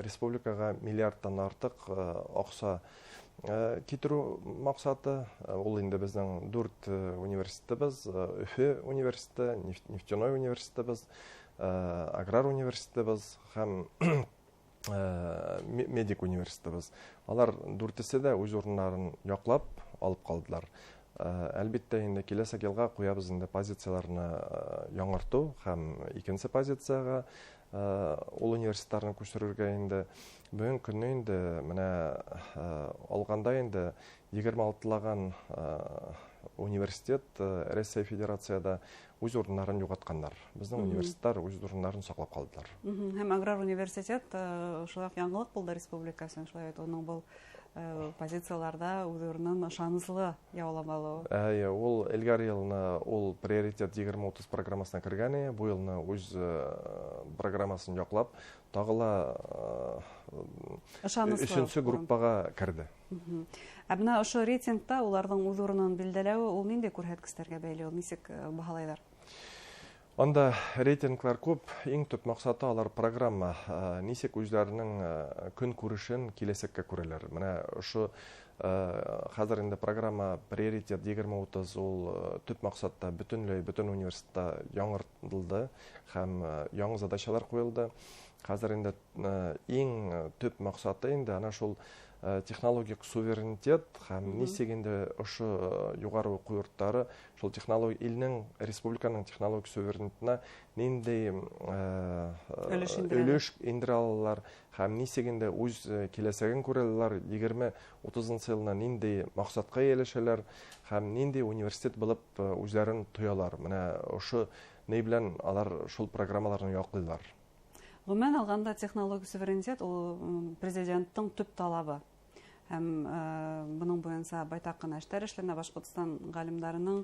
Республикаға миллиардтан артыҡ аҡса китерү маҡсаты. Ул инде беҙҙең 4 университетыбыҙ: Өфө университеты, нефтяной университетыбыҙ, аграр университетыбыҙ һәм медик университетыбыҙ. Алар дүртесе лә үҙ урыннарын яҡлап алып ҡалдылар. Әлбиттә инде, киләсәк йылға ҡуябыҙ инде позицияларны яңыртыу һәм икенсе позицияға ул университеттарны күсерергә инде. Бөгөн көнө инде менә алғанда инде 26лаған университет Рәсәй Федерацияда үҙ урыннарын юғалтҡандар. Беҙҙең университеттар үҙ урыннарын һаҡлап ҡалдылар. Һәм аграр университет шулай уҡ яңылыҡ булды республика өсөн, шулай бит, уның был позицияларҙа үҙ урынын ышаныслы яулап алыуы. Эйе, ул элгәре йылны ул «Приоритет 2030» программаһына кергән, был йылны үҙ программасын яҡлап, тағы ла ышаныслы өсөнсө группаға керҙе. Ә бына ошо рейтингта уларҙың үҙ урынын билдәләүе ул ниндәй күрһәткестәргә бәйле, ул нисек баһалайҙар? Анда рейтинглар күп, иң төп маҡсаты алар программа, нисек үҙҙәренең көнкүрешен киләсәккә күрәләр. Менә ошо хәҙер инде программа «Приоритет 2030» ул төп маҡсатта бөтөнләй бөтөн университетта яңыртылды һәм яңы задачалар ҡуйылды. Хәҙер инде иң төп маҡсаты инде ана шул технологик суверенитет һәм нисек инде ошо юғары уҡыу йорттары шул технология илнең, республиканың технологик суверенитетына ниндәй өлөш индерә өлөш индерә алалар һәм нисек инде үҙ киләсәген күрәләр, 2030-нсы йылына ниндәй маҡсатҡа эйәләшәләр һәм ниндәй университет булып үҙҙәрен тоялар. Менә ошо ни белән алар шул программаларны яҡлыйлар. Ғөмүмән алғанда, технологик суверенитет ул президенттың төп талабы. Һәм бының буйынса байтаҡ ҡына эштәр эшләнә. Башҡортостан ғалимдарының,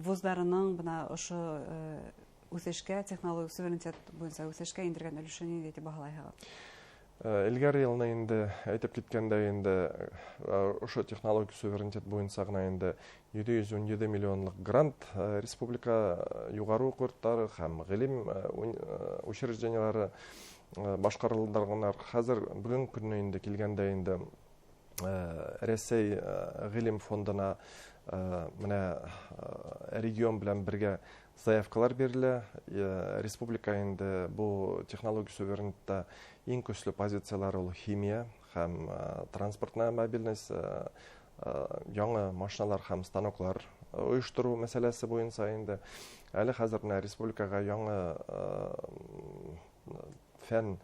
вуздарының бына ошо үҫешкә, технологик суверенитет буйынса үҫешкә индергән өлөшө ниндәй тип баһалайһығыҙ? Элгәре йылны инде әйтеп киткәндәй инде, ошо технологик суверенитет буйынса ғына инде 717 миллионлыҡ грант республика юғары уҡыу йорттары һәм ғилем учреждениелары башҡарылдырғандар. Хәҙер бөгөн көнө инде килгәндә инде Рәсәй ғилем фондына менә регион белән бергә заявкалар бирелә. Республика инде бу технологик суверенитетта иң көслө позициялар ул химия һәм транспортная мобильность, яңы машиналар һәм станоклар ойоштороу мәсьәләсе буйынса инде. Әле хәҙер менә республикаға яңы фән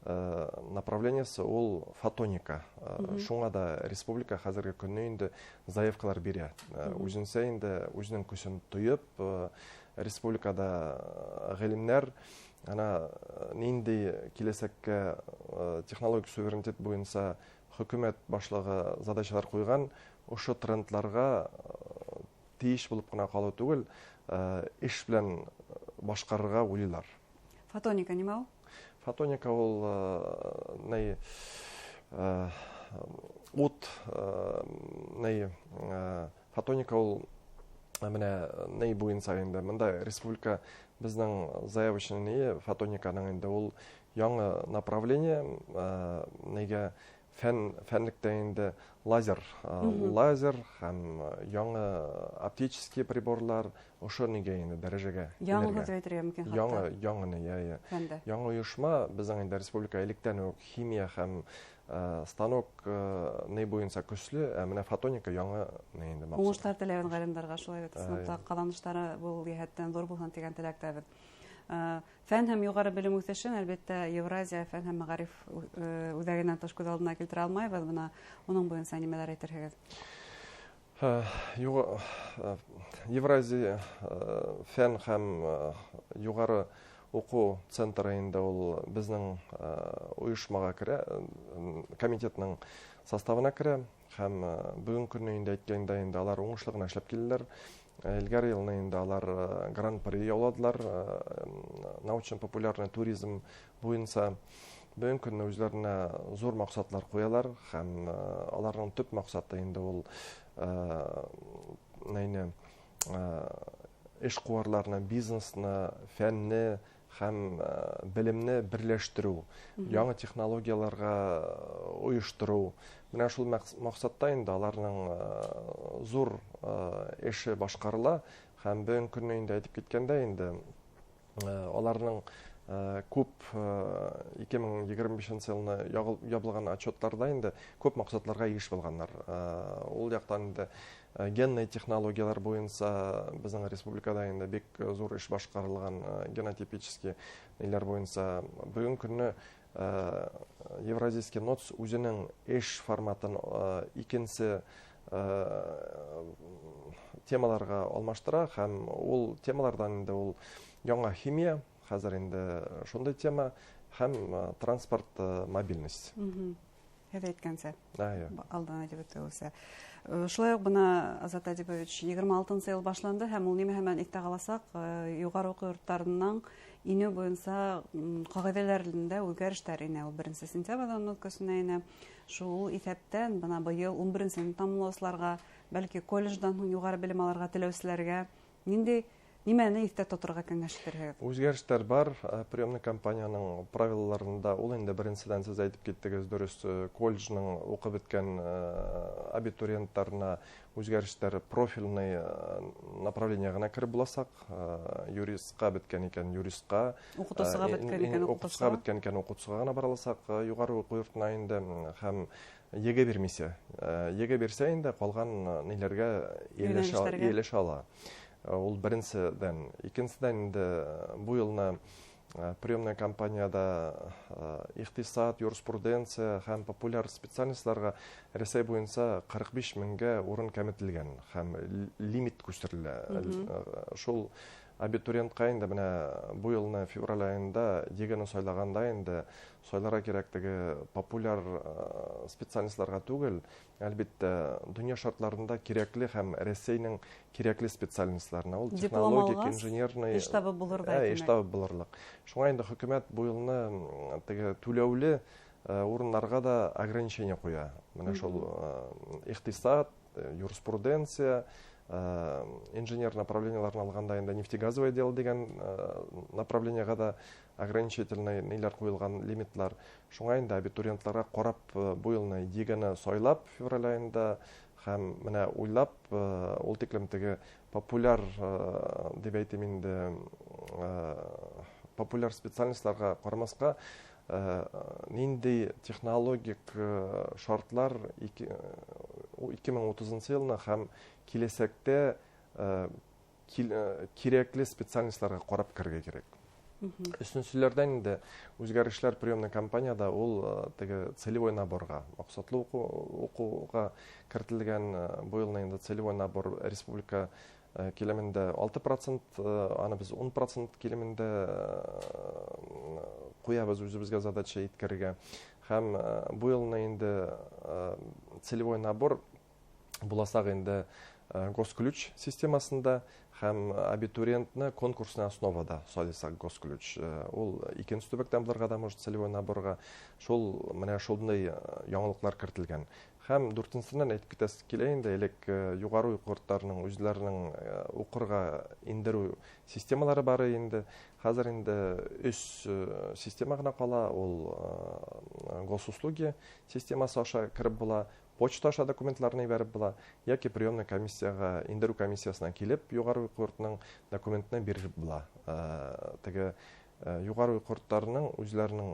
направлениясы ул фотоника. Шуңа да республика хәзерге көнне инде заявкалар бирә. Үзенсә инде үзенең көсөн тоеп, республикада ғилемнәр ана ниндәй киләсәккә технологик суверенитет буйынса хөкүмәт башлыгы задачалар куйган, ошо трендларга тейеш булып кына калу түгел, эш белән башкарырга уйлыйлар. Фотоника нимә ул? Фотоника ул ни ут ни фотоника ул менә ни буйынса инде монда республика безнең заявочный ни фотониканың инде ул яңы направление, нигә фәнлектә инде лазер, лазер һәм яңы оптический приборлар ошо нигә инде дәрәҗәгә Яңы инергә. һүҙ әйтергә мөмкин хатта. Яңы, яңы ни, я, я. Фәндә. Яңы оешма безнең инде республика электән үк химия һәм станок ни буйынса көслө, ә менә фотоника яңы ни инде маҡсат. Уңышлар теләйбеҙ ғалимдарға, шулай бит, сыныфта ҡаҙаныштары был йәһәттән ҙур булһын тигән теләктәбеҙ. Фән һәм юғары белем үҫешен, әлбиттә, Евразия фән һәм мәғариф үҙәгенән тыш күҙ алдына килтерә алмайбыҙ. Бына уның буйынса нимәләр әйтерһегеҙ? Евразия фән һәм юғары уҡыу центры инде ул беҙҙең ойошмаға керә, комитетның составына керә һәм бөгөн көнө инде әйткәндә инде алар уңышлы ғына эшләп киләләр. Элгәре йылны инде алар гран-при яуладылар, научно-популярный туризм буйынса. Бөгөн көнө үҙләренә ҙур маҡсатлар ҡуялар һәм аларның төп маҡсаты инде ул нәйне эшҡыуарларына, бизнесына, фәнне һәм белемне берләштерү, яңы технологияларға ойоштороу. Менә шул маҡсатта инде аларның ҙур эше башҡарыла, һәм бөгөн көнө инде әйтеп киткәндә инде аларның күп 2025 йылны ябылған отчетларда инде күп маҡсатларға иш булғандар. Ул яҡтан инде генный технологиялар буйынса беҙҙең республикада инде бик ҙур эш башҡарылған, генотипический ниләр буйынса. Бөгөн көнө Евразийский НОЦ үҙенең эш форматын икенсе темаларға алмаштыра, һәм ул темалардан инде ул яңа химия, хәҙер инде шундай тема, һәм транспорт, мобильность. Һеҙ әйткәнсә, алдан әйтеп үтеүсә. Шулай уҡ бына, Азат Әдипович, 26-нсы йыл башланды, һәм ул нимә менән иҫтә ҡаласаҡ, юғары уҡыу йорттарының инеү буйынса ҡағиҙәләрендә үҙгәрештәр инә. Ул 1 сентябрҙән үҙ көсөнә инә. Шул иҫәптән бына быйыл 11-сене тамамлаусыларға, бәлки колледждан һуң юғары белем алырға теләүселәргә ниндәй нимәне иҫтә тоторға кәңәш итерһегеҙ? Үҙгәрештәр бар. Приемный компанияның правилаларында ул инде беренседән сез әйтеп киттегеҙ, дөрөс, колледжның уҡып бөткән абитуриенттарына үҙгәрештәр профильный направление ғына кереп буласаҡ. Юристҡа бөткән икән юристҡа, уҡытыусыға бөткән икән уҡытыусыға бөткән икән уҡытыусыға ғына бара аласаҡ юғары уҡыу йортона инде, һәм ЕГЭ бирмәйсә. ЕГЭ бирсә инде ҡалған ниләргә эйәләшә ала. Ул беренседән. Икенседән инде бу йылны приемная компанияда иҡтисад, юриспруденция һәм популяр специальностьларға Рәсәй буйынса 45 меңгә урын кәметелгән һәм лимит күсерелә. Шул абитуриентҡа инде бына бу йылны февраль айында ЕГЭ-не сайлағанда инде сайларға кәрәк теге популяр специальностьларға түгел, әлбиттә, донъя шартларында кирәкле һәм Рәсәйнең кирәкле специальностьларына, ул технологик, инженерный эш табып булырҙай, эш табып булырлыҡ. Шуңа инде хөкүмәт бу йылны теге түләүле урыннарға да ограничение ҡуя. Менә шул иҡтисад, юриспруденция, инженер направленияларын алғанда инде нефтегазовое дело дигән направлениеға да ограничительный ниләр ҡуйылған, лимитлар. Шуңа инде абитуриентларға ҡарап бу йылны ЕГЭ-не сайлап февраль айында һәм менә уйлап ул тиклем теге популяр дип әйтим инде, популяр специальностьларға ҡарамаҫҡа, ниндәй технологик шартлар 2030 йылына һәм киләсәктә кирәкле специальностьларға ҡарап керергә кәрәк. Өсөнсөләрҙән инде үҙгәрештәр приемный компанияда ул теге целевой наборға, маҡсатлы уҡыуға кертелгән. Бу йылны инде целевой набор республика килемендә 6%, аны без 10% килемендә ҡуябыҙ үҙебеҙгә задача еткерергә. Һәм бу йылны инде целевой набор буласаҡ инде госключ системасында, һәм абитуриентны конкурсный основада сайласаҡ госключ. Ул икенсе төбәктән булырға да может целевой наборға. Шул менә шундай яңылыҡлар кертелгән. Һәм дүртенсенән әйтеп китәсе килә инде, элек юғары уҡыу йорттарының үҙләренең уҡырға индереү системалары бар инде. Хәҙер инде өс система ғына ҡала, ул госуслуги системасы аша кереп була, почта аша документларны ебәреп була, йәки приемный комиссияға, индереү комиссиясына килеп, юғары уҡыу йортоноң документын биреп була. Теге юғары уҡыу йорттарының үҙләренең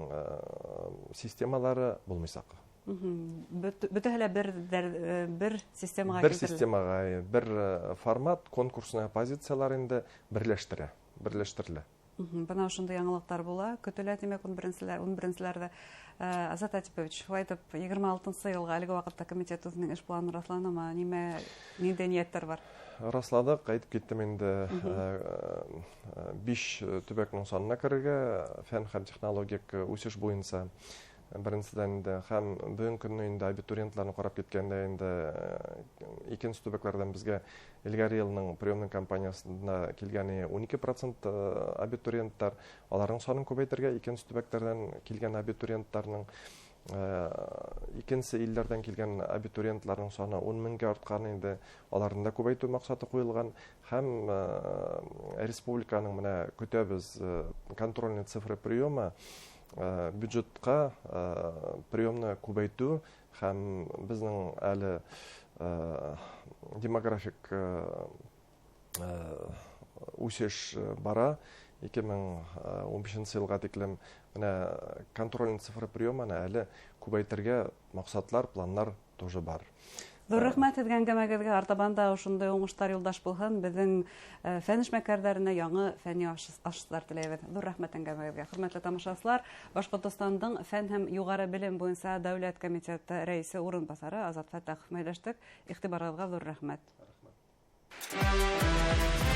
системалары булмайсаҡ. Бөтәһе лә бер системаға Бер системаға, бер формат, конкурсная позициялар инде берләштерелә. Бына ошондай яңылыҡтар була, көтөлә, тимәк, ун беренселәрҙә. Азат Әтипович, шулай итеп, 26-нсы йылға әлеге ваҡытта комитет үҙенең эш планын раҫланымы? Ниндәй ниәттәр бар? Раҫладыҡ, әйтеп киттем инде, 5 төбәкнең санына керергә, фән һәм технологик үсеш буйынса. Беренседән инде, һәм бөгөн көнө инде абитуриентларны ҡарап киткәндә инде икенсе төбәкләрҙән беҙгә элгәре йылның приемный кампаниясында килгәне 12% абитуриенттар, аларның санын күбәйтергә, икенсе төбәктәрҙән килгән абитуриенттарның Икенсе илдәрҙән килгән абитуриентларҙың саны 10 меңгә артҡан инде, аларҙы да күбәйтеү маҡсаты ҡуйылған. Һәм республиканың менә көтәбеҙ контрольный цифры приема, бюджетҡа приемны күбәйтеү, һәм беҙҙең әле демографик үҫеш бара, 2015 йылға тиклем менә контрольный цифры приеманы әле күбәйтергә маҡсатлар, планнар тоже бар. Ҙур рәхмәт һеҙгә әңгәмәгеҙгә, артабан да ошондай уңыштар юлдаш булһын. Беҙҙең фән эшмәкәрҙәренә яңы фәнни асыштар теләйбеҙ. Ҙур рәхмәт әңгәмәгеҙгә. Хөрмәтле тамашасылар, Башҡортостандың фән һәм юғары белем буйынса дәүләт комитеты рәйесе урынбаҫары Азат Фәттәхов һөйләштек. Иғтибарығыҙға ҙур рәхмәт. Рәхмәт.